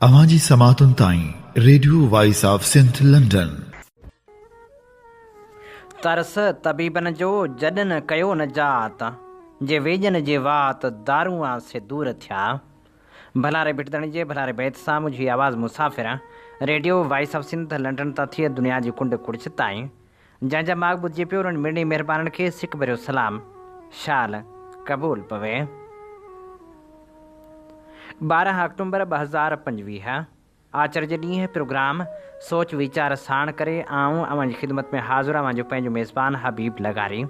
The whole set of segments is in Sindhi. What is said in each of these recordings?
اوهان جي سماعتن تائين radio voice of Sindh London. ترس طبيبن جو جڏن ڪيو نه جات، جي ويڄن جي وات دارون سي دور ٿيا. ڀلاري ڀٽدڻي جي ڀلاري بيت سان منهنجي آواز مسافر radio voice of Sindh London تان ٿئي دنيا جي ڪنڊ ڪڙڇ تائين جنهن جا ماڳ ٻڌجي پيو انهن مڙني مهربانن کي سڪ ڀريو سلام شال قبول پوي. 12 آڪٽومبر 2025 آچر جي ڏينهن پروگرام سوچ ويچار ساڻ ڪري آئون اوهان جي خدمت ۾ حاضر اوهان جو پنهنجو ميزبان حبيب لغاري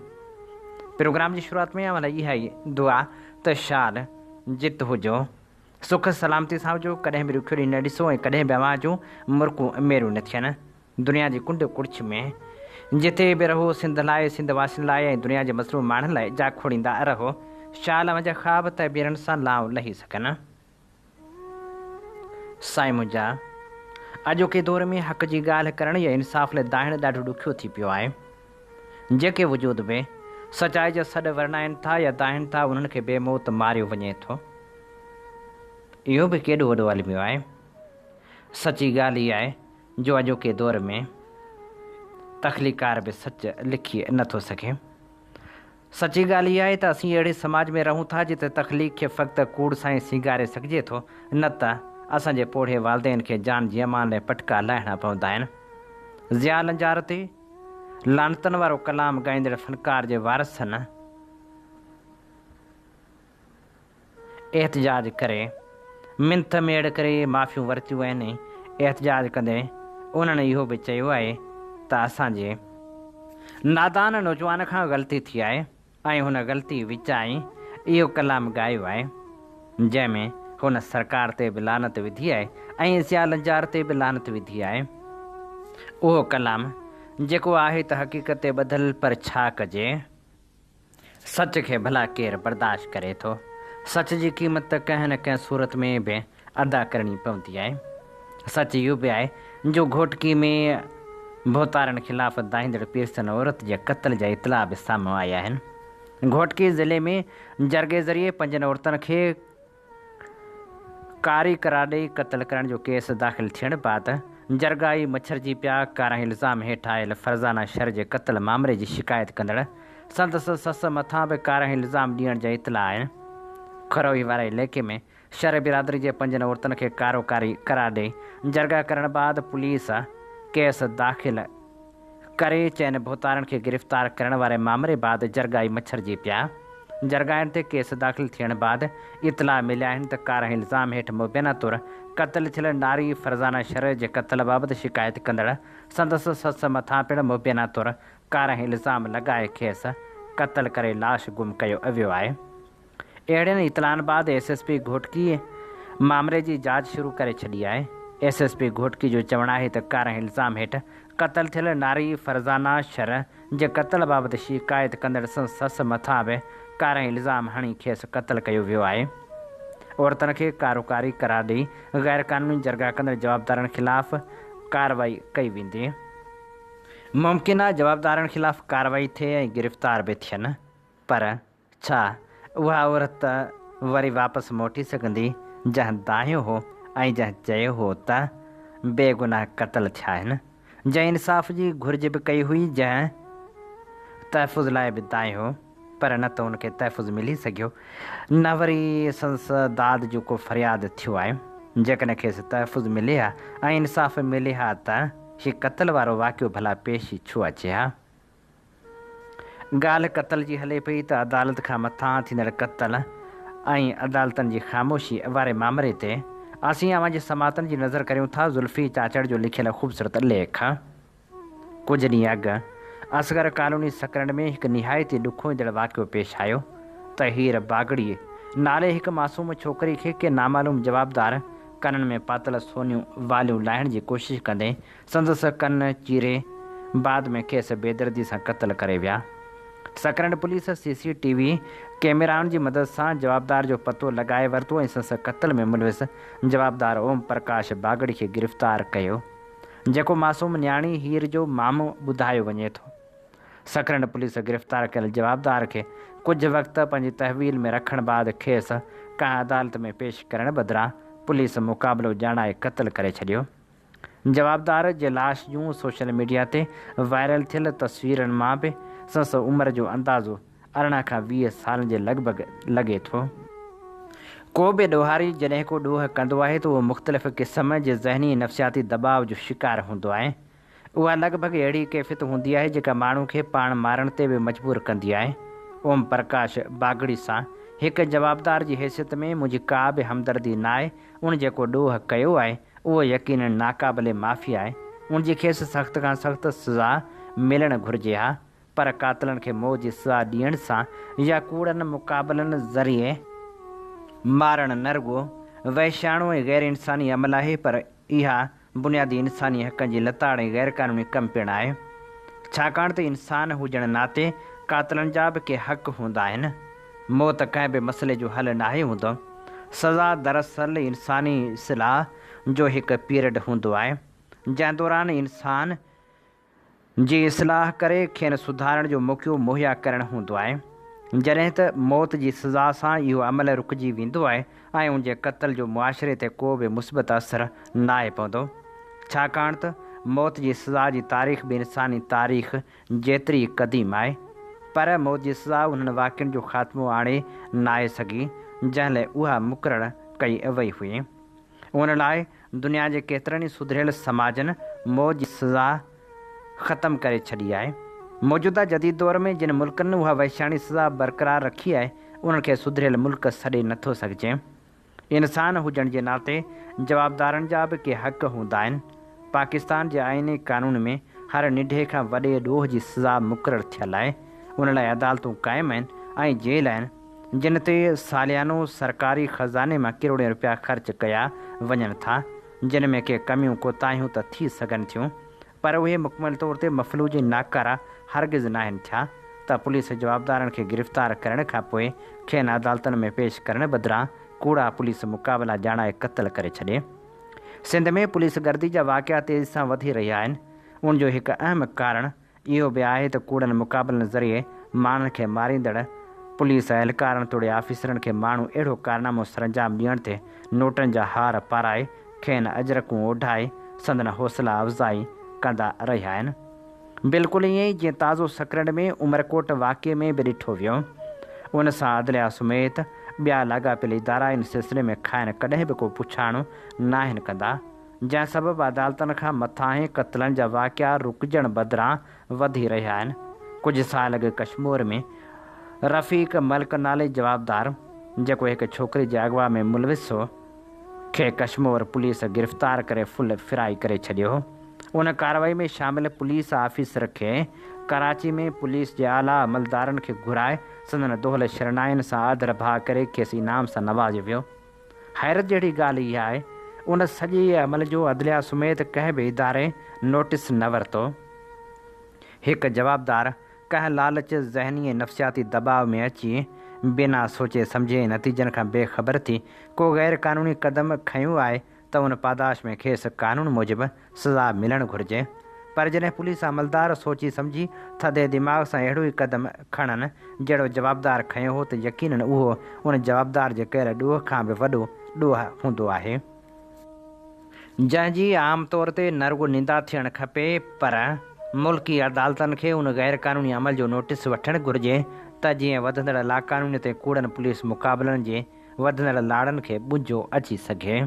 پروگرام جي شروعات ۾ اوهان لاء اها ئي دعا ته شال جت هجو سک سلامتي سان هجو ڪڏهن به ڏکيو ڏينهن نه ڏسو ۽ ڪڏهن به اوهان جون مرڪون ميريون نه ٿين دنيا جي ڪنڊ ڪڙڇ ۾ جتي به رهو سنڌ لاء، سنڌ واسين لاء ۽ دنيا جي مظلوم ماڻهن لاء جاکوڙيندا رهو. شال اوهان جا خواب تعبيرن سان لانئون لهي سگهن. سائين منهنجا! اڄوڪي دور ۾ حق جي ڳالهه ڪرڻ يا انصاف لاء دانهڻ ڏاڍو ڏکيو ٿي پيو آهي. جيڪي وجود به سچائي جا سڏ ورنائين ٿا يا دانهن ٿا انهن کي بي موت ماريو وڃي ٿو. اهو به ڪيڏو وڏو الميو آهي. سچي ڳالهه اها آهي جو اڄوڪي دور ۾ تخليقار به سچ لکي نه ٿو سگهي. سچي ڳالهه اها آهي ته اسين اهڙي سماج ۾ رهون ٿا جتي تخليق کي فقط ڪوڙ سان ئي سينگاري سگهجي ٿو نه ته اسان جي پوڙهي والدين کي جان جي امان لاء پٽڪا لاهڻا پوندا آهن. ضياء لنجار تي لعنتن وارو ڪلام ڳائيندڙ فنڪار جي وارثن، احتجاج ڪري منٿ ميڙ ڪري معافيون ورتيون آهن ۽ احتجاج ڪندي انهن اهو به چيو آهي ته اسان جي نادان نوجوان کان غلطي ٿي آهي ۽ هن غلطي وچان ئي اهو ڪلام ڳايو آهي جنهن ۾ هن سرڪار تي به لعنت وڌي آهي ۽ ضياء لنجار تي به لعنت وڌي آهي اهو ڪلام جيڪو آهي ته حقيقت تي ٻڌل پر ڇا ڪجي. سچ کي ڀلا ڪير برداشت ڪري ٿو؟ سچ جي قيمت ته ڪنهن نه ڪنهن صورت ۾ به ادا ڪرڻي پوندي آهي. سچ اهو به آهي جو گهوٽڪي ۾ ڀوتارن خلاف دانهيندڙ پيرسن عورت جي قتل جا اطلاع به سامهون آيا آهن. گهوٽڪي ضلعي ۾ جرڳي ذريعي پنجن عورتن کي ڪاري قرار ڏئي قتل ڪرڻ جو ڪيس داخل ٿيڻ بعد جرڳائي مڇرجي پيا، ڪارنهن الزام هيٺ آيل فرزانه شر جي قتل مامري جي شڪايت ڪندڙ سندس سس مٿان به ڪارنهن الزام ڏيڻ جا اطلاع آهن. کروهي واري علائقي ۾ شر برادري جي پنجن عورتن کي ڪارو ڪاري قرار ڏئي جرڳا ڪرڻ بعد پوليس ڪيس داخل ڪري چئن ڀوتارن کي گرفتار ڪرڻ واري مامري بعد جرڳائي مڇرجي پيا. جرڳائين تي ڪيس داخل ٿيڻ بعد اطلاع مليا آهن ته ڪارنهن الزام هيٺ مبينا طور قتل ٿيل ناري فرزانه شر جي قتل بابت شڪايت ڪندڙ سندس سس مٿان پڻ مبينا طور ڪارنهن الزام لڳائي کيس قتل ڪري لاش گم ڪيو ويو آهي. اهڙين اطلاعن بعد ايس ايس پي گهوٽڪي مامري جي جاچ شروع ڪري ڇڏي آهي. ايس ايس پي گهوٽڪي جو چوڻ آهي ته ڪارنهن الزام هيٺ قتل ٿيل ناري فرزانه شر جي قتل بابت شڪايت ڪندڙ سندس سس مٿان به ڪارنهن الزام هڻي کيس قتل ڪيو ويو آهي. عورتن کي ڪاروڪاري قرار ڏئي غيرقانوني جرڳا ڪندڙ جوابدارن خلاف ڪارروائي ڪئي ويندي. ممڪن آهي جوابدارن خلاف ڪارروائي ٿئي ۽ گرفتار به ٿين پر ڇا اها عورت وري واپس موٽي سگهندي جنهن دانهيو هو ۽ جنهن چيو هو ته بي گناهه قتل ٿيا آهن؟ جنهن انصاف جي گهرج به ڪئي هئي، جنهن تحفظ لاء به دانهيو پر نه ته ان کي تحفظ ملي سگهيو نه وري سندس داد جو ڪو فرياد ٿيو آهي. جيڪڏهن کيس تحفظ ملي ها ۽ انصاف ملي ها ته هي قتل وارو واقعو ڀلا پيش ئي ڇو اچي ها؟ ڳالهه قتل جي هلي پئي ته عدالت کان مٿانهن ٿيندڙ قتل ۽ عدالتن جي خاموشي واري مامري تي اسين اوهان جي سماعتن جي نظر ڪريون ٿا زلفي چاچڙ جو لکيل خوبصورت ليک. ڪجهه ڏينهن اڳ اصغر ڪالوني سڪرنڊ ۾ هڪ نهايت ئي ڏکوئيندڙ واقعو پيش آيو ته هير باگڙي نالي هڪ معصوم ڇوڪري کي ڪي نامعلوم جوابدار ڪنن ۾ پاتل سونيون واليون لاهڻ جي ڪوشش ڪندي سندس ڪن چيري بعد ۾ کيس بيدردي سان قتل ڪري ويا. Sakrand police C C T V ڪئميرائن جي مدد سان جوابدار جو پتو لڳائي ورتو ۽ سندس قتل ۾ ملوث جوابدار اوم پرڪاش باگڙي کي گرفتار ڪيو جيڪو معصوم نياڻي هير جو مامو ٻڌايو وڃي ٿو. سڪرنڊ پوليس گرفتار ڪيل جوابدار کي ڪجهه وقت پنهنجي تحويل ۾ رکڻ بعد کيس ڪنهن عدالت ۾ پيش ڪرڻ بدران پوليس مقابلو ڄاڻائي قتل ڪري ڇڏيو. جوابدار جي لاش جون سوشل ميڊيا تي وائرل ٿيل تصويرن مان به سندس عمر جو اندازو 18 کان 20 سالن جي لڳ ڀڳ لڳي ٿو. ڪو به ڏوهاري جڏهن ڪو ڏوهه ڪندو آهي ته اهو مختلف قسم جي ذهني ۽ نفسياتي دٻاء جو شڪار هوندو آهي. اها لڳ ڀڳ اهڙي ڪيفيت هوندي آهي جيڪا ماڻهو کي پاڻ مارڻ تي به مجبور ڪندي آهي. اوم پرڪاش باگڙي سان هڪ جوابدار جي حيثيت ۾ منهنجي ڪا به همدردي ناهي، ان جيڪو ڏوهه ڪيو آهي اهو يقينن ناقابل معافي آهي، ان جي کيس سخت کان سخت سزا ملڻ گهرجي ها. پر قاتلن کي موت جي سزا ڏيڻ سان يا ڪوڙن مقابلن ذريعي مارڻ نه رڳو وحشياڻو ۽ غير انساني عمل آهي پر اها بنيادي انساني حقن جي لتاڙ ۽ غير قانوني ڪم پڻ آهي. ڇاڪاڻ ته انسان هجڻ ناتي قاتلن جا به ڪي حق هوندا آهن. موت ڪنهن به مسئلي جو حل ناهي هوندو. سزا دراصل انساني اصلاح جو هڪ پيرڊ هوندو آهي جنهن دوران انسان جي اصلاح ڪري کين سڌارڻ جو موقعو مهيا ڪرڻ هوندو آهي. جڏهن ته موت جي سزا سان اهو عمل رڪجي ويندو آهي ۽ ان جي قتل جو معاشري تي ڪو به مثبت اثر ناهي پوندو. ڇاڪاڻ ته موت جي سزا جي تاريخ به انساني تاريخ جيتري ئي قديم آهي. پر موت جي سزا انهن واقعن جو خاتمو آڻي ناهي سگهي، جنهن لاء اها مقرر ڪئي وئي هئي. ان لاء دنيا جي ڪيترن ئي سڌريل سماجن موت جي سزا ختم ڪري ڇڏي آهي. موجوده جديد دور ۾ جن ملڪن اها وحشياڻي سزا برقرار رکي آهي، انهن کي سڌريل ملڪ سڏي نٿو سگهجي. انسان هجڻ جي ناتي جوابدارن جا به ڪي حق هوندا آهن. پاڪستان جي آئيني قانون ۾ هر ننڍي کان وڏي ڏوهه جي سزا مقرر ٿيل آهي. ان لاء عدالتون قائم آهن ۽ جيل آهن. جن تي ساليانو سرڪاري خزاني مان ڪروڙين رپيا خرچ ڪيا وڃن ٿا، جن ۾ ڪي ڪميون ڪوتاهيون ته ٿي سگهن ٿيون، پر اهي مڪمل طور تي مفلوج ۽ ناڪارا هرگز ناهن ٿيا ته پوليس جوابدارن کي گرفتار ڪرڻ کانپوء کين عدالتن ۾ پيش ڪرڻ بدران ڪوڙا پوليس مقابلا ڄاڻائي قتل ڪري ڇڏي. سنڌ ۾ پوليس گردي جا واقعا تيزي سان وڌي رهيا آهن، ان جو هڪ اهم ڪارڻ اهو به آهي ته ڪوڙن مقابلن ذريعي ماڻهن کي ماريندڙ پوليس اهلڪارن توڙي آفيسرن کي ماڻهو اهڙو ڪارنامو سرانجام ڏيڻ تي نوٽن جا هار پارائي کين اجرڪون اوڍائي سندن حوصلا افزائي ڪندا رهيا آهن. بلڪل ائين ئي جيئن تازو سڪرنڊ ۾ عمرڪوٽ واقعي ۾ به ڏٺو ويو. ان سان عدليا سميت ٻيا لاڳاپيل ادارا ان سلسلي ۾ کانئن ڪڏهن به ڪو پڇاڻو ناهن ڪندا. جنهن سبب عدالتن کان مٿانهين قتلن جا واقعا رڪجڻ بدران وڌي رهيا آهن. ڪجهه سال اڳ ڪشمور ۾ رفيق ملڪ نالي جوابدار، جيڪو هڪ ڇوڪري جي اغوا ۾ ملوث هو، کي ڪشمور پوليس گرفتار ڪري فل فرائي ڪري ڇڏيو هو. ان ڪارروائي ۾ شامل پوليس آفيسر کي ڪراچي ۾ پوليس جي اعليٰ عملدارن کي گهرائي سندن دهل شرنائين سان آڌرڀاء ڪري کيس انعام سان نوازيو ويو. حيرت جهڙي ڳالهه اها آهي، ان سڄي عمل جو عدليا سميت ڪنهن به اداري نوٽيس نه ورتو. هڪ جوابدار ڪنهن لالچ، ذهني ۽ نفسياتي دٻاء ۾ اچي بنا سوچي سمجهي ۽ نتيجن کان بي خبر ٿي ڪو غير قانوني قدم کنيو آهي ته ان پاداش ۾ کيس قانون موجب سزا ملڻ گهرجي پر جڏهن پوليس عملدار سوچي سمجهي ٿڌي دماغ سان اهڙو ئي قدم کڻن جهڙو جوابدار کنيو هو ته يقينن اهو ان جوابدار جي ڪيل ڏوهه کان به وڏو ڏوهه هوندو آهي. جنهن جي عام طور تي نه رڳو نندا ٿيڻ کپي پر ملڪي عدالتن کي ان غير قانوني عمل جو نوٽيس وٺڻ گهرجي ته جيئن وڌندڙ لاقانونيت ۽ ڪوڙن پوليس مقابلن جي وڌندڙ لاڙن کي ٻنجو اچي سگهي.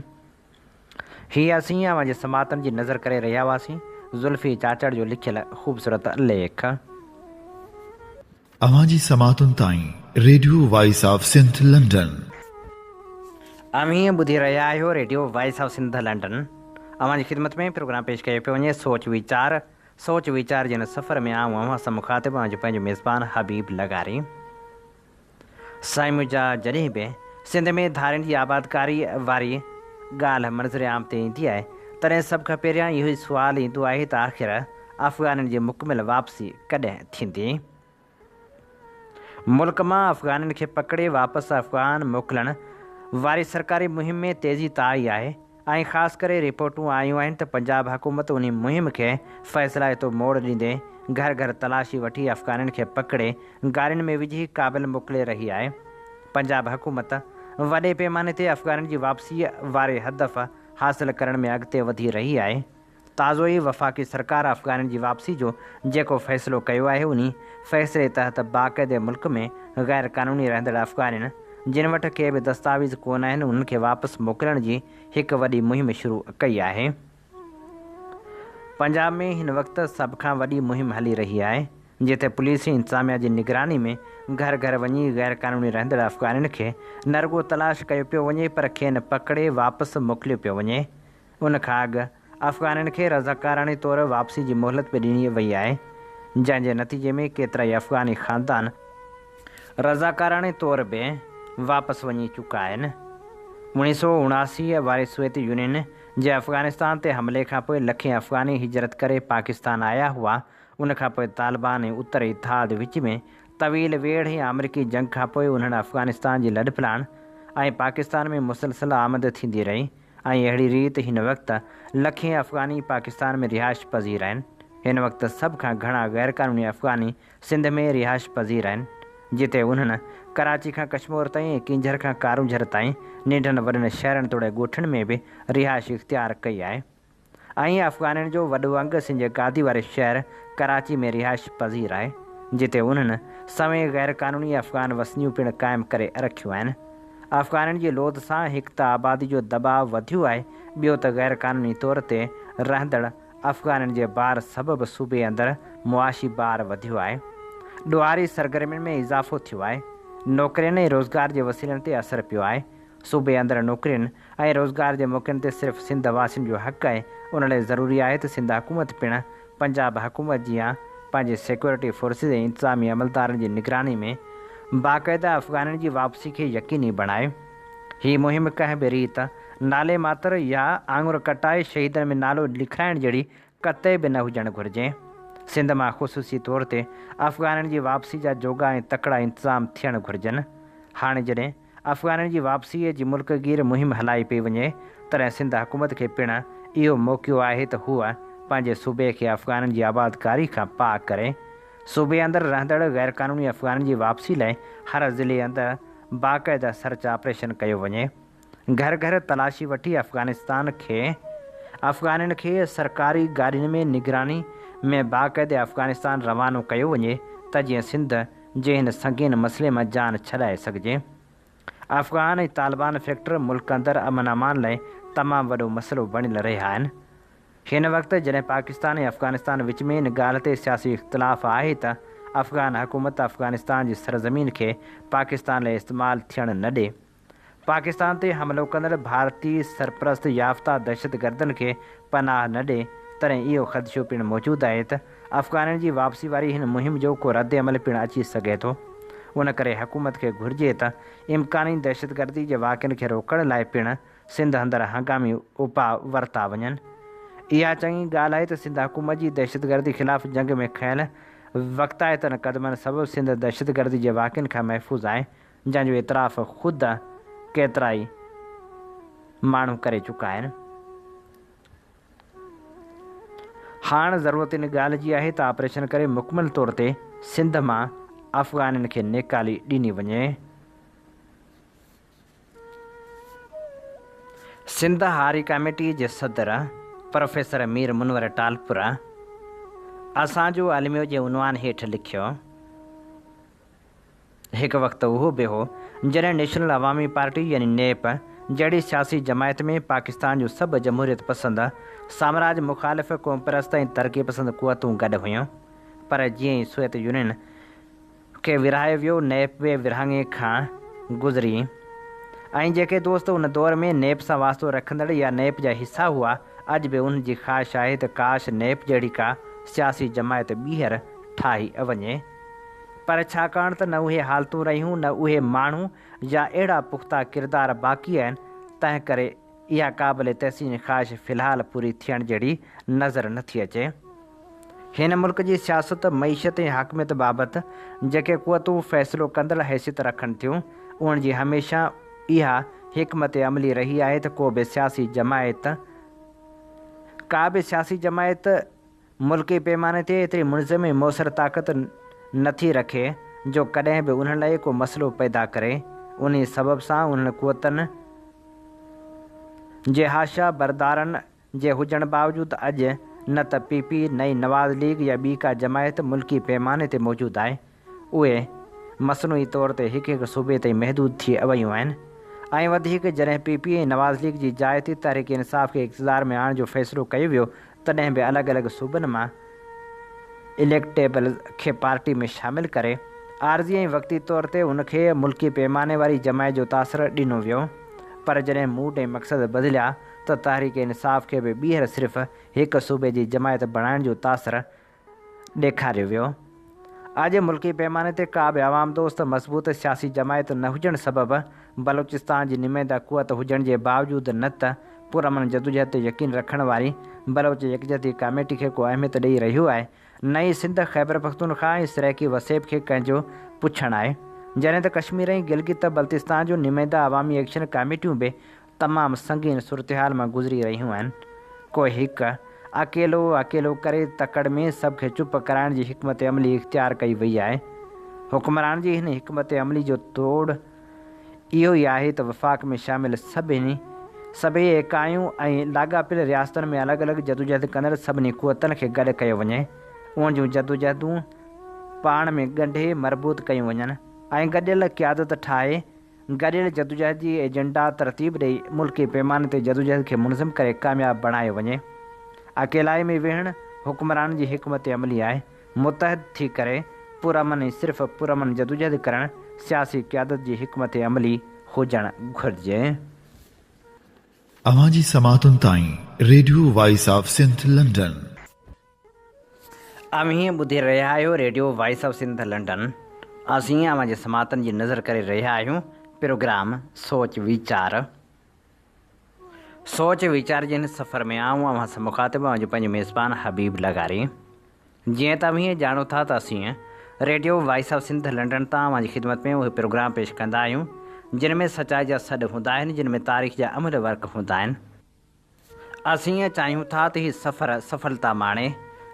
هي اسين اوهان جي سماعتن جي نظر ڪري رهيا هئاسين زلفي چاچڙ جو لکيل خوبصورت ليک. اوهان جي سماعتن تائين radio voice of Sindh London. اوهين ٻڌي رهيا آهيو radio voice of Sindh London. اوهان جي خدمت ۾ پروگرام پيش ڪيو پيو وڃي سوچ ويچار. سوچ ويچار جي هن سفر ۾ آئون اوهان سان مخاطب اوهان جو پنهنجو ميزبان حبيب لغاري. سائين منهنجا جڏهن به سنڌ ۾ ڌارين جي آبادڪاري واري ڳالهه منظر عام تي ايندي آهي تڏهن سڀ کان پهريان اهو ئي سوال ايندو آهي ته آخر افغانين جي مڪمل واپسي ڪڏهن ٿيندي؟ ملڪ مان افغانين کي پڪڙي واپس افغان موڪلڻ واري سرڪاري مهم ۾ تيزي ته آئي آهي ۽ خاص ڪري رپورٽون آيون آهن ته پنجاب حڪومت انهي مهم کي فيصلائتو موڙ ڏيندي گهر گهر تلاشي وٺي افغانين کي پڪڙي گاڏين ۾ وجهي ڪابل موڪلي رهي آهي. پنجاب حڪومت وڏي پيماني تي افغانين جي واپسيء واري هدف حاصل ڪرڻ ۾ اڳتي وڌي رهي آهي. تازو ئي وفاقي سرڪار افغانين جي واپسي جو جيڪو فيصلو ڪيو آهي انهي فيصلي تحت باقاعدي ملڪ ۾ غير قانوني رهندڙ افغانين جن وٽ ڪي به دستاويز ڪونه آهن انهن کي واپس موڪلڻ جي هڪ وڏي مهم شروع ڪئي آهي. پنجاب ۾ هن وقت سڀ کان وڏي مهم هلي رهي آهي جتي پوليس ۽ انتظاميا جي نگراني ۾ گهر گهر وڃي غير قانوني رهندڙ افغانين کي نه رڳو تلاش ڪيو پيو وڃي پر کين پڪڙي واپس موڪليو پيو وڃي. ان کان اڳ افغانين کي رضاڪاراڻي طور واپسي جي مهلت به ڏني وئي آهي، جنهن جي نتيجي ۾ ڪيترائي افغاني خاندان رضاڪاراڻي طور به واپس وڃي چڪا آهن. 1979 واري سوويت يونين جي افغانستان تي حملي کانپوء لکين افغاني هجرت ڪري پاڪستان آيا هئا، ان کانپوء طالبان ۽ اتر اتحاد وچ ۾ طويل ويڙهه ۽ آمريڪي جنگ کانپوء انهن افغانستان جي لڏپلاڻ ۽ پاڪستان ۾ مسلسل آمد ٿيندي رهي. ۽ اهڙي ريت هن وقت لکين افغاني پاڪستان ۾ رهائش پذير آهن. هن وقت سڀ کان گهڻا غيرقانوني افغاني سنڌ ۾ رهائش پذير آهن، جتي انهن ڪراچي کان ڪشمور تائين ۽ ڪينجهر کان ڪارونجهر تائين ننڍن وڏن شهرن توڙي ڳوٺن ۾ به رهائش اختيار ڪئي آهي. ۽ افغانين جو وڏو انگ سنڌ جي گادي واري شهر ڪراچي ۾ رهائش پذير آهي، جتي انهن سوين غير قانوني افغان وسنديون پڻ قائم ڪري رکيون آهن. افغانين جي لوڌ سان هڪ ته آبادي جو دٻاء وڌيو آهي، ٻيو ته غير قانوني طور تي رهندڙ افغانين جي بار سبب صوبي اندر معاشي بار وڌيو آهي. ڏوهاري سرگرمين ۾ اضافو ٿيو آهي. نوڪرين ۽ روزگار جي وسيلن تي اثر پيو آهي. صوبي اندر نوڪرين ۽ روزگار جي موقعن تي صرف سنڌ واسين جو حق آهي، ان لاء ضروري آهي ته سنڌ حڪومت پڻ پنجاب حڪومت جيان پنهنجي سيڪيورٽي فورسز ۽ انتظامي عملدارن جي نگراني ۾ باقاعده افغانين جي واپسي کي يقيني بڻائي. هي مهم ڪنهن به ريت نالي ماتر يا آڱر ڪٽائي شهيدن ۾ نالو لکرائڻ جهڙي قطعي به نه هجڻ گهرجي. سنڌ مان خصوصي طور تي افغانين جي واپسي جا جوڳا ۽ تڪڙا انتظام ٿيڻ گهرجن. هاڻي جڏهن افغانين جي واپسيء جي ملڪ گير مهم هلائي پئي وڃي، تڏهن سنڌ حڪومت کي پڻ اهو موقعو آهي ته هوء پنهنجي صوبي کي افغانين جي آبادڪاري کان پاڪ ڪري. صوبي اندر رهندڙ غيرقانوني افغانين جي واپسي لاء هر ضلعي اندر باقاعده سرچ آپريشن ڪيو وڃي. گهر گهر تلاشي وٺي افغانستان کي افغانين کي سرڪاري گاڏين ۾ نگراني ۾ باقاعدي افغانستان روانو ڪيو وڃي ته جيئن سنڌ جي هن سنگين مسئلي مان جان ڇڏائي سگهجي. افغان ۽ طالبان فيڪٽر ملڪ اندر امن امان لاء تمام وڏو مسئلو بڻيل رهيا آهن. هن وقت جڏهن پاڪستان ۽ افغانستان وچ ۾ ان ڳالهه تي سياسي اختلاف آهي ته افغان حڪومت افغانستان جي سرزمين کي پاڪستان لاء استعمال ٿيڻ نه ڏي، پاڪستان تي حملو ڪندڙ ڀارتي سرپرست يافته دهشتگردن کي پناهه نه ڏي، تڏهن اهو خدشو پڻ موجود آهي ته افغانين جي واپسي واري هن مهم جو ڪو ردعمل پڻ اچي سگهي ٿو. ان ڪري حڪومت کي گهرجي ته امڪاني دهشتگردي جي واقعن کي روڪڻ لاء پڻ سنڌ اندر هنگامي اپاء ورتا وڃن. اها چڱي ڳالهه آهي ته سنڌ حڪومت جي دهشتگردي خلاف جنگ ۾ کنيل وقتائتن قدمن سبب سنڌ دهشتگردي جي واقعن کان محفوظ آهي، جنهن جو اعتراف خود ڪيترائي ماڻهو ڪري چڪا آهن. هاڻ ضرورت ان ڳالهه جي آهي ته آپريشن ڪري مڪمل طور تي سنڌ مان افغانين کي نيڪالي ڏني وڃي. سنڌ هاري ڪاميٽي جي صدر پروفيسر مير منور ٽالپر اسان جو الميو جي عنوان هيٺ لکيو. هڪ وقت اهو به هو، جڏهن نيشنل عوامي پارٽي يعني نيپ جهڙي سياسي جماعت ۾ پاڪستان جون سڀ جمهوريت پسند، سامراج مخالف، قومپرست ۽ ترقي پسند قوتون گڏ هيون. پر جيئن ئي سوويت يونين کي ورهايو ويو، نيپ به ورهاڱي کان گذري ۽ جيڪي دوست ان دور ۾ نيپ سان واسطو رکندڙ يا نيپ جا حصا هئا، اڄ به انهن جي خواهش آهي ته ڪاش نيپ جهڙي ڪا سياسي جماعت ٻيهر ٺاهي وڃي. پر ڇاڪاڻ ته نه اهي حالتون رهيون نه اهي ماڻهو يا اهڙا پختا ڪردار باقي آهن، تنهن ڪري اها قابل تحسين خواهش في الحال پوري ٿيڻ جهڙي نظر نه ٿي اچي. هن ملڪ جي سياست، معيشت ۽ حاڪميت بابت جيڪي قوتون فيصلو ڪندڙ حيثيت رکن ٿيون، انهن جي هميشه اها حڪمت عملي رهي آهي ته ڪو به سياسي جماعت ڪا به سياسي جماعت ملڪي پيماني تي ايتري منظم ۽ موثر طاقت نه ٿي رکي جو ڪڏهن به انهن لاء ڪو مسئلو پيدا ڪري انهي سبب سان انهن قوتن جي حاشيه بردارن جي هجڻ باوجود اڄ نه ته پي پي نه ئي نواز ليگ يا ٻي ڪا جماعت ملڪي پيماني تي موجود آهي. اهي مصنوعي طور تي هڪ هڪ صوبي تائين محدود ٿي ويون آهن ۽ وڌيڪ جڏهن پي پي ۽ نواز ليگ جي جاء تي تحريڪ انصاف کي اقتدار ۾ آڻڻ جو فيصلو ڪيو ويو تڏهن به الڳ الڳ صوبن مان اليڪٽيبلز کي پارٽي ۾ شامل ڪري عارضي ۽ وقتي طور تي ان کي ملڪي پيماني واري جماعت جو تاثر ڏنو ويو پر جڏهن موڊ ۽ مقصد بدليا ته تحريڪ انصاف کي به ٻيهر صرف هڪ صوبي جي جماعت بڻائڻ جو تاثر ڏيکاريو ويو. اڄ ملڪي پيماني تي ڪا به عوام دوست مضبوط سياسي جماعت نه هجڻ سبب بلوچستان جي نمائنده قوت هجڻ جي باوجود نه ته پرامن جدوجهد تي يقين رکڻ واري بلوچ يڪجهتي ڪاميٽي کي ڪو اهميت ڏئي رهيو آهي نه ئي سنڌ، خيبرپختونخواهه ۽ سرائيڪي وسيب کي ڪنهن جو پڇڻ آهي. جڏهن ته ڪشمير ۽ گلگت بلتستان جون نمائنده عوامي ايڪشن ڪاميٽيون به تمام سنگين صورتحال مان گذري رهيون آهن. ڪو هڪ اڪيلو اڪيلو ڪري تڪڙ ۾ سڀ کي چپ ڪرائڻ جي حڪمت عملي اختيار ڪئي وئي آهي. حڪمران جي هن حڪمت عملي جو توڙ اهو ئي آهي ته وفاق ۾ شامل سڀني سڀئي ايڪايون ۽ لاڳاپيل رياستن ۾ الڳ الڳ جدوجهد ڪندڙ سڀني قوتن کي گڏ ڪيو وڃي، انهن جون جدوجهدون پاڻ ۾ ڳنڍي مربوط ڪيون وڃن ۽ گڏيل قيادت ٺاهي گڏيل جدوجهد جي ايجنڊا ترتيب ڏئي ملڪي پيماني تي جدوجهد کي منظم ڪري ڪامياب بڻايو وڃي. اڪيلائي ۾ ويهڻ حڪمرانن جي حڪمت عملي آهي. متحد ٿي ڪري پرامن ۽ صرف پرامن جدوجهد ڪرڻ سياسي قيادت جي حڪمت عملي هجڻ گهرجي. اوهان جي سماعتن تائين radio voice of Sindh London. اوهين ٻڌي رهيا آهيو radio voice of Sindh London. اسين اوهان جي سماعتن جي نظر ڪري رهيا آهيون پروگرام سوچ ويچار. سوچ ويچار جي هن سفر ۾ آئون اوهان سان مخاطب اوهان جو پنهنجو ميزبان حبيب لغاري. جيئن ته اوهين ڄاڻو ٿا ته اسين radio voice of Sindh London تان اوهان جي خدمت ۾ اهي پروگرام پيش ڪندا آهيون جن ۾ سچائي جا سڏ هوندا آهن جن ۾ تاريخ جا املهه ورق هوندا آهن. اسين چاهيون ٿا ته هي سفر سڦلتا ماڻي،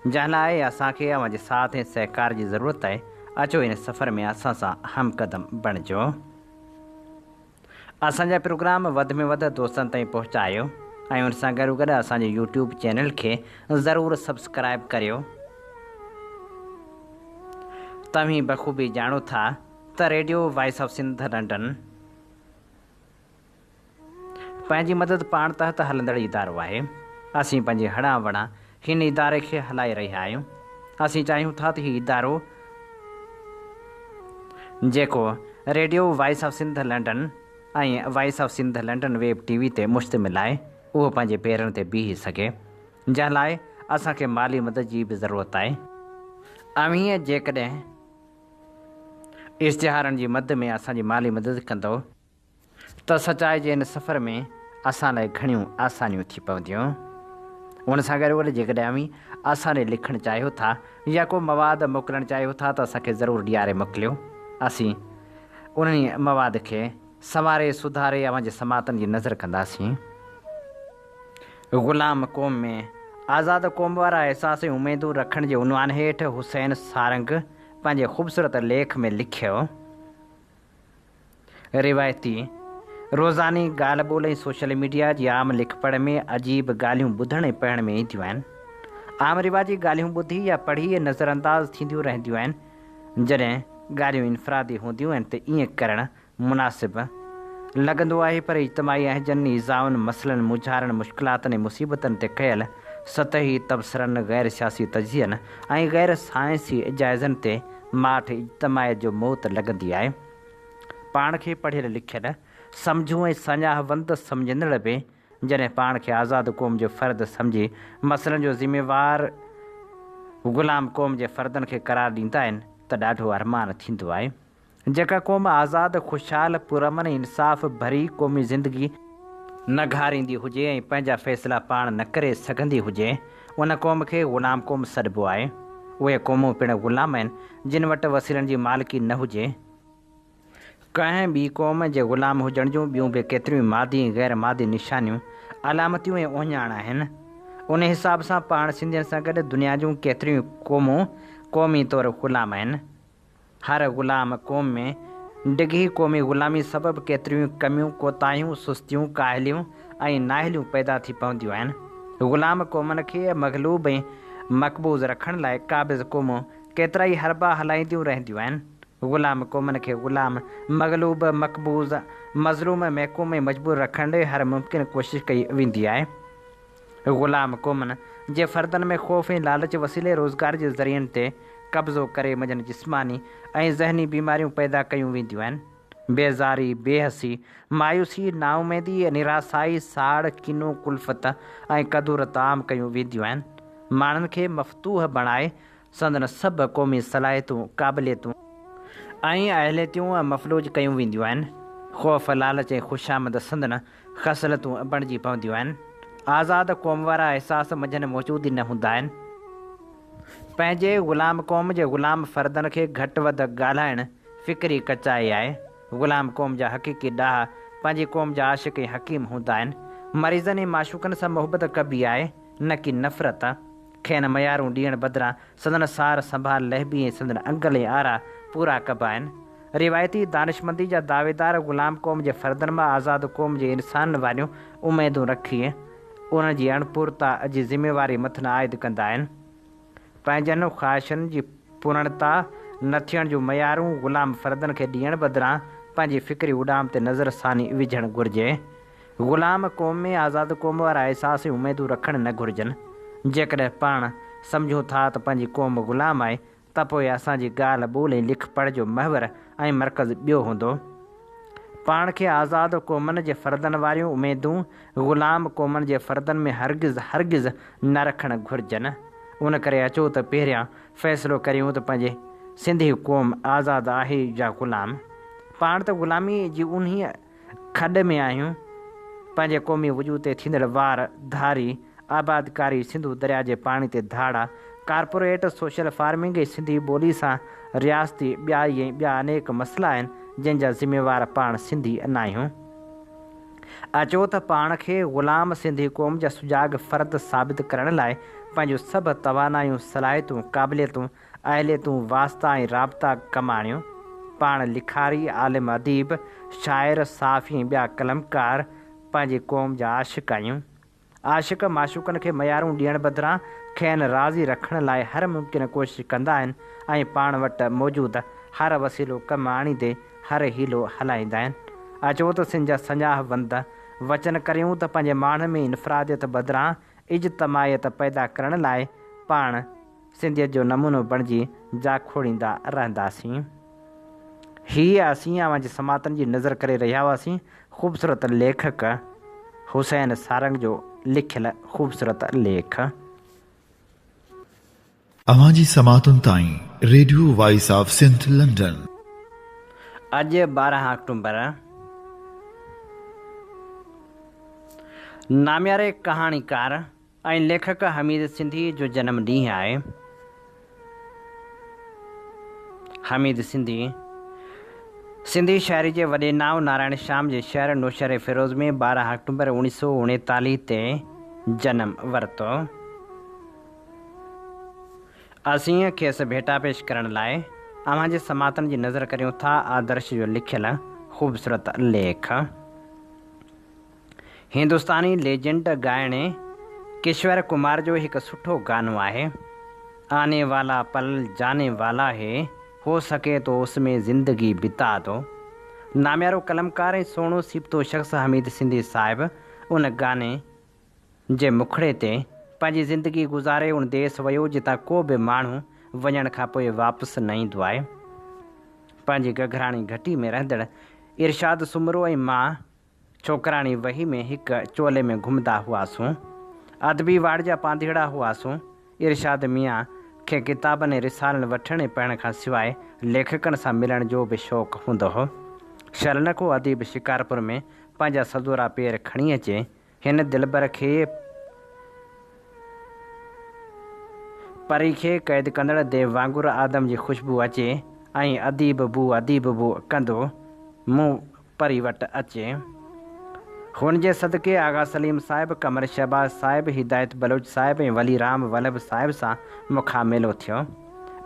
جنهن لاء اسان کي اوهان جي ساٿ ۽ سهڪار جي ضرورت آهي، اچو هن سفر ۾ اسان سان هم قدم بڻجو. اسان جا پروگرام وڌ ۾ وڌ دوستن تائين پهچايو ۽ ان سان گڏوگڏ اسان جي يوٽيوب چينل کي ضرور سبسڪرائب ڪريو. توهين بخوبي ڄاڻو ٿا ته radio voice of Sindh London. پنهنجي مدد پاڻ تحت هلندڙ ادارو آهي. اسين پنهنجي هڙان وڙان هن اداري کي هلائي رهيا آهيون. اسين چاهيون ٿا ته هي ادارو جيڪو radio voice of Sindh London ۽ voice of Sindh London web T V تي مشتمل آهي اهو پنهنجي پيرن تي بيهي سگهي جنهن لاء اسان کي مالي مدد جي به ضرورت آهي. اوهين جيڪڏهن اشتهارن جي مد ۾ اسان جي مالي مدد ڪندؤ ته سچائي جي هن سفر ۾ اسان لاء گهڻيون آسانيون ٿي پونديون. ان سان گڏوگڏ جيڪڏهن اوهين اسان ڏي لکڻ چاهيو ٿا يا ڪو مواد موڪلڻ چاهيو ٿا ته اسان کي ضرور ڏياري موڪليو. اسين انهي مواد کي سنواري سڌاري اوهان جي سماعتن جي نظر ڪنداسين. غلام قوم ۾ آزاد قوم وارا احساس ۽ اميدون رکڻ جي عنوان هيٺ حسين سارنگ پنهنجي خوبصورت ليک ۾ لکيو. روايتي، روزاني ڳالهه ٻولهه ۽ سوشل ميڊيا جي عام لکپڙهه ۾ عجيب ڳالهيون ٻڌڻ ۽ پڙهڻ ۾ اينديون آهن. عام رواجي ڳالهيون ٻڌي يا پڙهي نظرانداز ٿينديون رهنديون آهن. جڏهن ڳالهيون انفرادي هونديون آهن ته ائين ڪرڻ مناسب لڳندو آهي پر اجتماعي اهنجن، ايذائن، مسئلن، مونجهارن، مشڪلاتن ۽ مصيبتن تي ڪيل سطحي تبصرن، غير سياسي تجزين ۽ غير سائنسي جائزن تي ماٺ اجتماعيت جو موت لڳندي آهي. پاڻ کي پڙهيل لکيل، سمجهو ۽ ساڃاهه وند سمجهندڙ به جڏهن پاڻ کي آزاد قوم جو فرد سمجهي مسئلن جو ذميوار غلام قوم جي فردن کي قرار ڏيندا آهن ته ڏاڍو ارمان ٿيندو آهي. جيڪا قوم آزاد، خوشحال، پرامن ۽ انصاف ڀري قومي زندگي نه گهاريندي هجي ۽ پنهنجا فيصلا پاڻ نه ڪري سگهندي هجي، ان قوم کي غلام قوم سڏبو آهي. اهي قومون پڻ غلام آهن، جن وٽ وسيلن جي مالڪي نه هجي. ڪنهن ٻي قوم جي غلام هجڻ جون ٻيون به ڪيتريون ئي مادي ۽ غير مادي نشانيون، علامتيون ۽ اهڃاڻ آهن. ان حساب سان پاڻ سنڌين سان گڏ دنيا جون ڪيتريون ئي قومون قومي طور غلام آهن. هر غلام قوم ۾ ڊگهي قومي غلامي سبب ڪيتريون ئي ڪميون، ڪوتاهيون، سستيون، ڪاهليون ۽ نااهليون پيدا ٿي پونديون آهن. غلام قومن کي مغلوب ۽ مقبوض رکڻ لاء قابض قومون ڪيترائي حربا هلائينديون رهنديون آهن. غلام قومن کي غلام، مغلوب، مقبوض، مظلوم، محڪوم ۽ مجبور رکڻ لاء هر ممڪن ڪوشش ڪئي ويندي آهي. غلام قومن جي فردن ۾ خوف ۽ لالچ وسيلي روزگار جي ذريعن تي قبضو ڪري منجهن جسماني ۽ ذهني بيماريون پيدا ڪيون وينديون آهن. بيزاري، بيحسي، مايوسي، نااميدي، نراسائي، ساڙ، ڪينو، ڪلفت ۽ ڪدورت عام ڪيون وينديون آهن. ماڻهن کي مفتوح بڻائي سندن سڀ قومي صلاحيتون، قابليتون ۽ اهليتون مفلوج ڪيون وينديون آهن. خوف، لالچ ۽ خوشامد سندن خصلتون بڻجي پونديون آهن. آزاد قوم وارا احساس منجهن موجود ئي نه هوندا آهن. پنهنجي غلام قوم جي غلام فردن کي گهٽ وڌ ڳالهائڻ فڪري ڪچائي آهي. غلام قوم جا حقيقي ڏاها پنهنجي قوم جا عاشق ۽ حڪيم هوندا آهن. مريضن ۽ معشوقن سان محبت ڪبي آهي، نه ڪي نفرت. کين ميارون ڏيڻ بدران سندن سار سنڀال لهبي ۽ سندن انگل ۽ آرا پورا ڪبا آهن. روايتي دانشمندي جا دعويدار غلام قوم جي فردن مان آزاد قوم جي انسانن واريون اميدون رکي انهن جي اڻپورتا جي ذميواري مٿن عائد ڪندا آهن. پنهنجن خواهشن جي پورڻتا نه ٿيڻ جون ميارون غلام فردن کي ڏيڻ بدران پنهنجي فڪري اڏام تي نظر ثاني وجهڻ گهرجي. غلام قوم ۾ آزاد قوم وارا احساس ۽ اميدون رکڻ نه گهرجن. جيڪڏهن پاڻ سمجهون ٿا ته پنهنجي قوم غلام آهي ته پوء اسان جي ڳالهه ٻولهه ۽ لک پڙهه جو محور ۽ مرڪز ٻيو هوندو. پاڻ کي آزاد قومن جي فردن واريون اميدون غلام قومن جي فردن ۾ هرگز هرگز نه رکڻ گهرجن. ان ڪري اچو ته پهريان فيصلو ڪريون ته پنهنجي سنڌي قوم آزاد آهي يا غلام؟ پاڻ ته غلامي جي انهيء کڏ ۾ آهيون. پنهنجي قومي وجود تي ٿيندڙ وار، ڌاري آبادڪاري، سنڌو درياء جي پاڻي تي ڌاڙا، ڪارپوريٽ سوشل فارمنگ ۽ سنڌي ٻولي سان رياستي ٻيائي ۽ ٻيا انيڪ مسئلا آهن جن جا ذميوار پاڻ سنڌي ناهيون. اچو ته پاڻ کي غلام سنڌي قوم جا سجاڳ فرد ثابت ڪرڻ لاء پنهنجون سڀ توانايون، صلاحيتون، قابليتون، اهليتون، واسطا ۽ رابطا ڪم آڻيون. پاڻ لکاري، عالم اديب، شاعر، صحافي ۽ ٻيا قلمڪار پنهنجي قوم جا عاشق آهيون. عاشق معشوقن کي ميارون ڏيڻ بدران کين راضي رکڻ لاء هر ممڪن ڪوشش ڪندا آهن ۽ پاڻ وٽ موجود هر وسيلو ڪم آڻيندي هر حيلو هلائيندا آهن. اچو ته سنڌ جا سڃاهه وند وچن ڪريون ته پنهنجي ماڻهن ۾ انفراديت بدران اجتماعيت پيدا ڪرڻ لاء پاڻ سنڌيت جو نمونو بڻجي جاکوڙيندا رهنداسين. هي اسين اوهان جي سماعتن جي نظر ڪري رهيا هئاسين خوبصورت ليکڪ حسين سارنگ جو لکيل خوبصورت ليک. اوهان جي سماعتن تائين radio voice of Sindh London. اڄ 12 آڪٽومبر نامياري ڪهاڻيڪار ۽ ليکڪ حميد سنڌيء جو جنم ڏينهن آهي. حميد سنڌي، سنڌي شاعري جي وڏي نانء نارائڻ شيام جي شهر نوشهري فيروز ۾ 12 آڪٽومبر 1939 تي جنم ورتو. اسين کيس ڀيٽا پيش ڪرڻ لاء اوهان جي سماعتن جي نظر ڪريون ٿا آدرش جو لکيل خوبصورت ليک. هندستاني ليجنڊ ڳائڻي ڪشور ڪمار جو هڪ سٺو گانو آهي، آني والا پل جاني والا هي، هو سڪي تو اس ۾ زندگي بتا دو. ناميارو قلمڪار ۽ سهڻو سيبتو شخص حميد سنڌي صاحب ان گاني جي مکڙي تي پنهنجي زندگي گذاري ان ديس ويو جتان ڪو به ماڻهو وڃڻ کانپوء واپس نه ايندو آهي. پنهنجي گگهراڻي گهٽي ۾ رهندڙ ارشاد سومرو ۽ مان ڇوڪراڻي وهي ۾ هڪ چولي ۾ گهمندا هئاسون. ادبي واڙ جا پانڌيئڙا هئاسون. ارشاد ميان کي ڪتابن ۽ رسالن وٺڻ ۽ پڙهڻ کان سواء ليکڪن سان ملڻ جو به شوق هوندو هو. شل نه ڪو اديب شڪارپور ۾ پنهنجا سدورا پير کڻي اچي هن دلبر کي پري کي قيد ڪندڙ ديو وانگر آدم جي خوشبو اچي ۽ اديب بو اديب بو ڪندو مون پري وٽ اچي. هن جي صدقي آغا سليم صاحب، قمر شهباز صاحب، هدايت بلوچ صاحب ۽ ولي رام ولڀ صاحب سان مکاميلو ٿيو.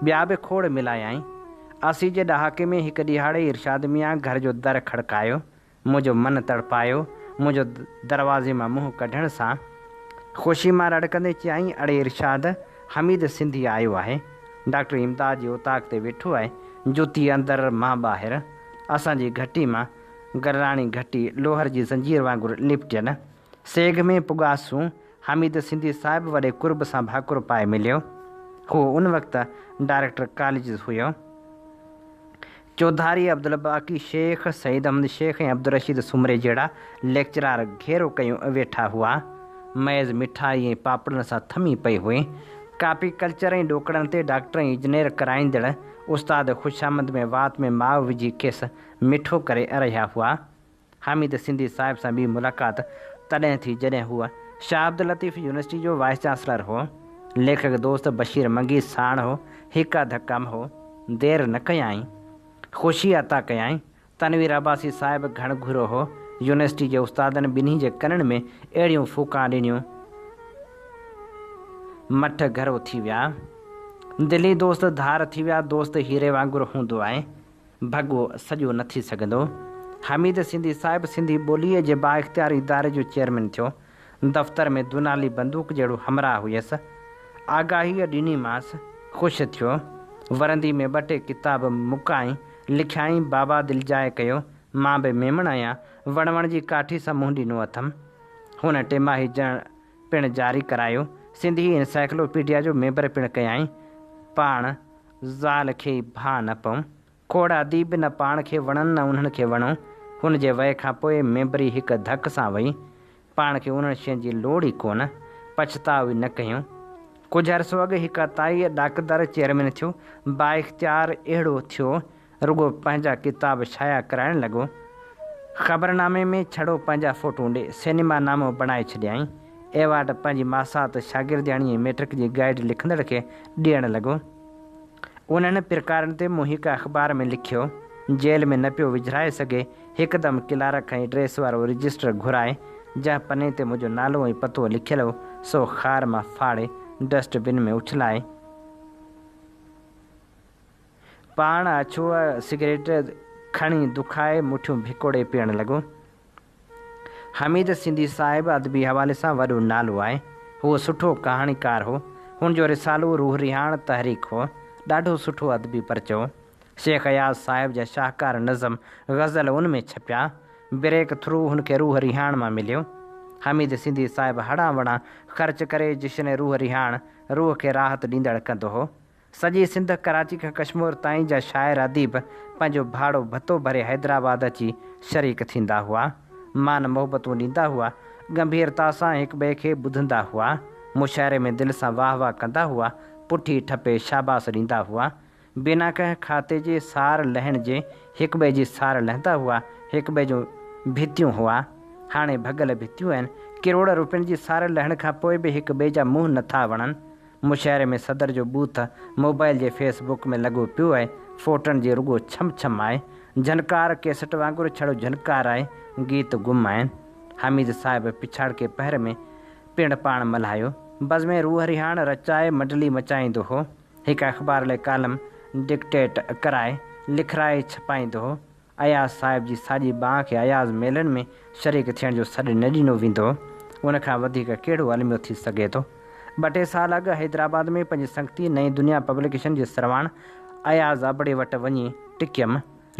ٻيا به کوڙ ملايائين. 80 جي ڏهاڪي ۾ هڪ ڏيهاڙي ارشاد ميان گهر جو در کڙڪايو. منهنجو من تڙپايو، منهنجو دروازي مان منهن ڪڍڻ سان خوشي مان رڙ ڪندي چيائين، اڙي ارشاد، حميد سنڌي آيو آهي. ڊاڪٽر امداد جي اوطاق تي ويٺو آهي. جتي اندر مان ٻاهر. اسان جي گهٽي مان گرراڻي گهٽي لوهر جي زنجير وانگر لپٽيل. سيگهه ۾ پڳاسون. حميد سنڌي صاحب وڏي قرب سان ڀاڪر پائي مليو. هو ان وقت ڊائريڪٽر ڪاليجز هيو. چوڌاري عبدالباقي شيخ، سعيد احمد شيخ ۽ عبدالرشيد سومري جهڙا ليڪچرار گهيرو ڪيون ويٺا هئا. ميز مٺائي ۽ پاپڙن سان ٿمي پئي هئي. ڪاپي ڪلچر ۽ ڏوڪڙن تي ڊاڪٽر ۽ انجنيئر ڪرائيندڙ استاد خوشامد ۾ وات ۾ مائو وجهي کيس مٺو ڪري رهيا هئا. حميد سنڌي صاحب سان ٻي ملاقات تڏهن ٿي جڏهن هو شاهه عبداللطيف يونيورسٽي جو وائيس چانسلر هو. ليکڪ دوست بشير منگي ساڻ هو. هڪ اڌ ڪم هو. دير نه ڪيائين. خوشي عطا ڪيائين. تنوير عباسي صاحب گهڻ گهرو هو. يونيورسٽي جي استادن ٻنهي جي ڪنن ۾ اهڙيون ڦوڪان ڏنيون. مٺ گهرو ٿي ويا. دلي دوست ڌار ٿي ويا. دوست هيري وانگر هوندو آهي. ڀڳو سڄو نه ٿي سگهندو. حميد سنڌي صاحب سنڌي ٻوليء جي بااختيار اداري جو چيئرمين ٿيو. دفتر ۾ دونالي بندوق جهڙو همراهه هيس. آگاهيء ڏنيمانس. خوش ٿيو. ورندي ۾ ٻه ٽي ڪتاب مڪائين. لکيائين، بابا دلجاء ڪيو، مان به ميمڻ آهيان. وڻ وڻ جي ڪاٺي سان منهن ڏنو اٿم. هن ٽماهي پڻ جاري ڪرايو. سنڌي انسائيڪلوپيڊيا جو ميمبر پڻ ڪيائين. پاڻ زال کي ئي ڀانء نه پئون. کوڙ اديب نه پاڻ کي وڻن نه انهن کي وڻون. هن جي وئي کان پوء ميمبري هڪ ڌڪ سان وئي. پاڻ کي انهن شين جي لوڙ ئي ڪونه. پڇتاء ئي نه ڪيون. ڪجهه عرصو اڳ هڪ عطائي ڏاڪدر چيئرمين ٿيو. بااختيار اهڙو ٿيو رڳو پنهنجا ڪتاب شايع ڪرائڻ لڳو. خبرنامي ۾ ڇڙو پنهنجا فوٽو ڏي سئنيما نامو بڻائي ڇڏيائين. ايوارڊ پنهنجي ماسات شاگردياڻي ۽ مئٽرڪ جي گائيڊ لکندڙ کي ڏيڻ لڳو. انهن پرڪارن تي مون هڪ اخبار ۾ لکيو، جيل ۾ نه پيو وجهرائي سگهي، هڪدم ڪلارڪ ۽ ڊريس وارو رجسٽر گهرائي، جنهن پني تي منهنجو نالو ۽ پتو لکيل هو، سو خار مان ڦاڙي ڊسٽ بن ۾ اڇلائي، پاڻ اڇو سگريٽ کڻي دکائي مٺيون ڀڪوڙي پيئڻ لڳو. حميد سنڌي صاحب ادبي حوالي سان وڏو نالو آهي. هو سٺو ڪهاڻيڪار هو. هن جو رسالو روح رهاڻ تحريڪ هو. ڏاڍو سٺو ادبي پرچو هو. شيخ اياز صاحب جا شاهڪار نظم، غزل ان ۾ ڇپيا. بريڪ ٿرو هن کي روح رهاڻ مان مليو. حميد سنڌي صاحب هڙان وڙان خرچ ڪري جشن روح رهاڻ روح کي راحت ڏيندڙ ڪندو هو. سڄي سنڌ ڪراچي کان ڪشمور تائين جا شاعر اديب پنهنجو ڀاڙو ڀتو ڀري حيدرآباد اچي شريڪ ٿيندا هئا. مان محبتون ڏيندا هئا. ڳنڀيرتا سان هڪٻئي کي ٻڌندا هئا. مشاعري ۾ دل سان واهه واهه ڪندا هئا. پٺي ٺپي شاباس ڏيندا هئا. بنا ڪنهن کاتي جي سار لهڻ جي هڪٻئي جي سار لهندا هئا. هڪٻئي جون ڀتيون هئا. هاڻي ڀڳل ڀتيون آهن. ڪروڙ روپين جي سار لهڻ کان پوء به هڪٻئي جا منهن نٿا وڻن. مشاعري ۾ صدر جو ٻوٿ موبائل جي فيس بڪ ۾ لڳو پيو آهي، فوٽن جي رڳو ڇم ڇم آهي. جهنڪار ڪيسٽ وانگر ڇڙو جهنڪار آهي، گيت گم آهن. حميد صاحب پڇاڙڪي پهر ۾ پڻ پاڻ ملهايو. بزم روح رهاڻ رچائي منڊلي مچائيندو هو. هڪ اخبار لاء ڪالم ڊڪٽيٽ ڪرائي، لکرائي ڇپائيندو هو. اياز صاحب جي ساڄي ٻانهن کي اياز ميلن ۾ شريڪ ٿيڻ جو سڏ نه ڏنو ويندو هو. ان کان وڌيڪ ڪهڙو الميو ٿي سگهي ٿو. ٻه ٽي سال اڳ حيدرآباد ۾ پنهنجي سنگتي نئين دنيا پبليڪيشن جي سرواڻ اياز ابڙي وٽ وڃي ٽڪيم.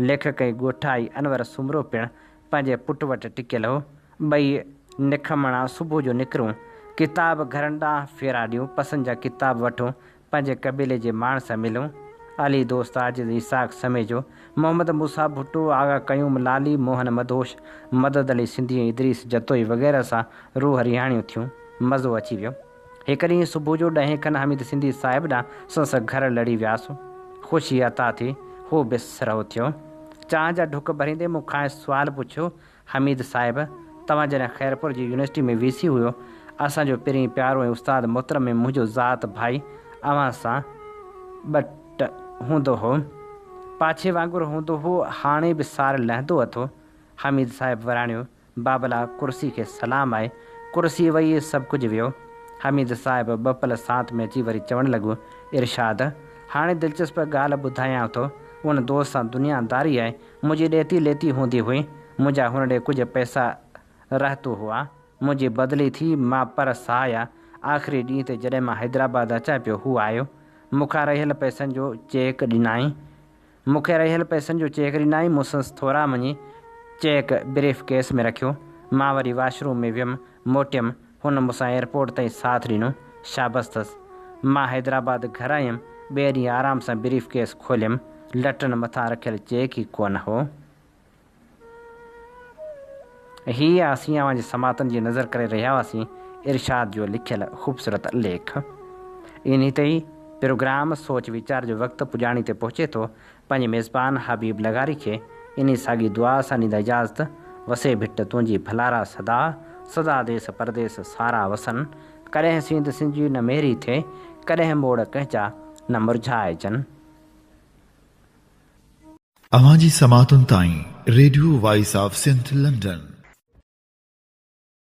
ليکڪ ۽ ڳوٺائي انور سومرو پڻ پنهنجي پٽ وٽ ٽڪيل هو. ٻئي نکمڻا صبح جو نڪرون، ڪتاب گهرن ڏانهن ڦيرا ڏيون، پسند جا ڪتاب وٺون، پنهنجي قبيلي جي ماڻهن سان ملون. علي دوست عاجز، اسحاق سميجو، محمد موسيٰ ڀٽو، آغا قيوم لالي، موهن مدهوش، مدد علي سنڌي ۽ ادريس جتوئي وغيره سان روح رهاڻيون ٿيون. مزو اچي ويو. هڪ ڏينهن صبح جو ڏهين کن حميد سنڌي صاحب ڏانهن سندس گهر لڙي وياسون. خوشي عطا ٿي. هو به سرهو ٿيو. چانهه جا ڍڪ ڀريندي مون کانئس سوال پڇيو، حميد صاحب، توهان جڏهن خيرپور جي يونيورسٽي ۾ وي سي هيو، اسان جو پرين پيارو ۽ استاد محترم ۽ منهنجو ذات ڀائي اوهان سان ٻٽ هوندو هو. پاڇي وانگر هوندو هو، هاڻي به سار لهندو اٿو؟ حميد صاحب وراڻيو، بابلا ڪرسي کي سلام آهي، ڪرسي وئي سڀ ڪجهه ويو. حميد صاحب ٻه پل سانت ۾ اچي وري چوڻ لڳو، ارشاد، هاڻي دلچسپ ڳالهه ٻڌايانء ٿو. ان دوست سان دنيا داري ۽ منهنجي ڏيتي ليتي هوندي هئي. منهنجا هن ڏي ڪجهه پئسا رهتو هئا. منهنجي بدلي ٿي، مان پر ساهيا. آخري ڏينهن تي جڏهن مان حيدرآباد اچان پيو، هو آيو. مون کان رهيل پئسن جو چيڪ ڏنائين. مون کي رهيل پئسن جو چيڪ ڏنائين. مون سنس ٿورا مڃي چيڪ بريف ڪيس ۾ رکيو. مان وري واش روم ۾ ويم. موٽيم. هن مون سان ايئرپورٽ تائين ساٿ ڏنو. شابس ٿس. مان حيدرآباد گهر آيم. ٻئي ڏينهن آرام سان بريف ڪيس کوليم. لٽن مٿان رکيل چيڪ ئي ڪونه هو. هي اسين اوهان جي سماعتن جي نظر ڪري رهيا هئاسين ارشاد جو لکيل خوبصورت ليک. انهي تي ئي پروگرام سوچ ويچار جو وقت پڄاڻي تي پهچي ٿو. پنهنجي ميزبان حبيب لغاري کي انهي ساڳي دعا سان ڏيندا اجازت، وسي ڀٽ تنهنجي ڀلارا سدا، سدا ديس پرديس سارا وسن، ڪڏهن سينڌ سنجي نه ميري ٿئي، ڪڏهن موڙ ڪنهن جا نه مرجهائجن. اوهان جي سماعتن تائين radio voice of Sindh London.